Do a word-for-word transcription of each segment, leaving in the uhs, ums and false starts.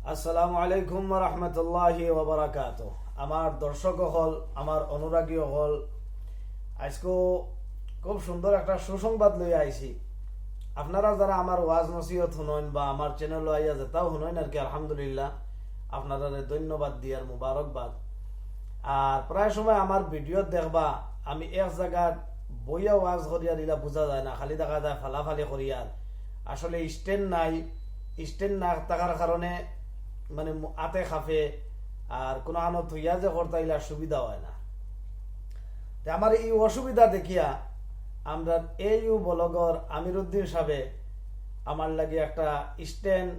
আসসালামু আলাইকুম ওয়া রাহমাতুল্লাহি ওয়া বারাকাতুহু। আমার দর্শক অকল, আমার অনুরাগী অকল, আইজকু খুব সুন্দর একটা সুসংবাদ লইয়া আইছি। আপনারা যারা আমার ওয়াজ নসিহত হুনইন বা আমার channel-ও আইয়া যেতাও হুনইন আর কি, আলহামদুলিল্লাহ, আপনারারে ধন্যবাদ দিয়ার মুবারকবাদ। আর প্রায় সময় আমার video দেখবা, আমি এক জাগাত বইয়া ওয়াজ করিয়ার ইলা বুঝা যায় না, খালি দেখা যায় ফালাফালি করিয়ার। আসলে stand নাই, stand না থাকার কারণে মানে মু-, আতে খাফে, আর কুনুখানো থইয়া যে করতা ইলা সুবিধা হয় না। তে আমার এই অসুবিধা দেখিয়া আমরা এইউ ব্লগর আমিরুদ্দিন সাবে আমার লাগি একটা stand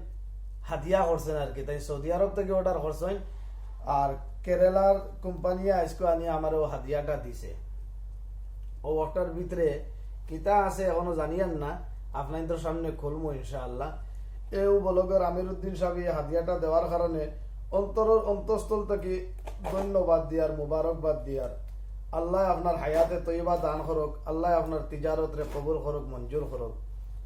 হাদিয়া করছইন আর কি। তাইন সৌদি আরব থাকি order করছইন, আর কেরালার কোম্পানিয়ে আইজকু আনি আমারে অউ হাদিয়াটা দিছে। অউ অটার ভিতরে কিতা আছে এখনো জানিয়ার না, আপনাইনতর সামনে খুলমু ইনশাআল্লাহ। এইউ ব্লগর আমিরুদ্দিন সাবে হাদিয়াটা দেওয়ার কারণে অন্তরর অন্তঃস্থল থাকি ধন্যবাদ দিয়ার, মুবারকবাদ দিয়ার। আল্লায় আপনার হায়াতে তৈবা দান করউক, আল্লায় আপনার তিজারতরে কবুল করউক, মঞ্জুর করউক।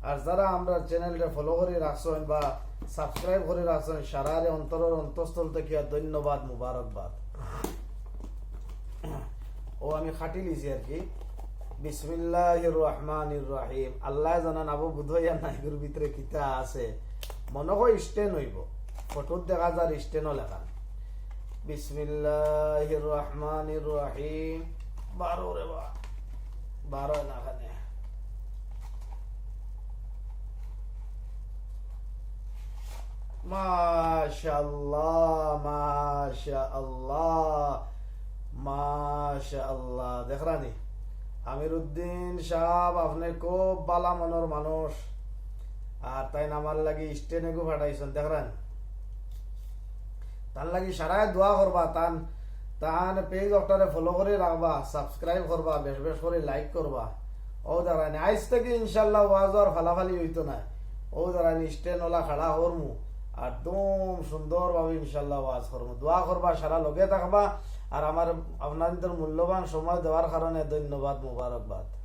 আর যারা আমরার channel-রে follow করি রাখছইন বা subscribe করি রাখছইন, সারারে অন্তরর অন্তঃস্থল থাকি আর ধন্যবাদ, মুবারকবাদ। অউ আমি কাটি লিছি আর কি। বিসমিল্লাহির রহমানির রহিম। আল্লায় জানইন আবু বুধইয়া নাইগুর ভিতরে কিতা আছে। মনো কয় stand অইবো। ফটোত দেখা যার stand-ও লেখা। বিসমিল্লাহির রহমানির রহিম। বারো রে বা। বারো না খানে। মাশাআল্লাহ, মাশাআল্লাহ, মাশাআল্লাহ। দেখরানি, আমিরুদ্দিন সাব, আপনে খুব বালা মনর মানুষ। আর তাইন আমার লাগি stand এগু ফাটাইছইন, দেখরানি। তান লাগি সারায় দোয়া করবা, তান, তান page অকটারে follow করি রাখবা, subscribe করবা, বেশ বেশ করি like করবা। অউ দেখরানি, আইজ থাকি ইনশাআল্লাহ ওয়াজ আর ফালাফালি অইতো নায়। অউ দেখরানি, stand অলা খাড়া করমু, আর দুম সুন্দরভাবে ইনশাআল্লাহ ওয়াজ করমু। দোয়া করবা, সারা লগে থাকবা, আর আমার, আপনাইনতর মূল্যবান সময় দেওয়ার কারণে ধন্যবাদ, মুবারকবাদ।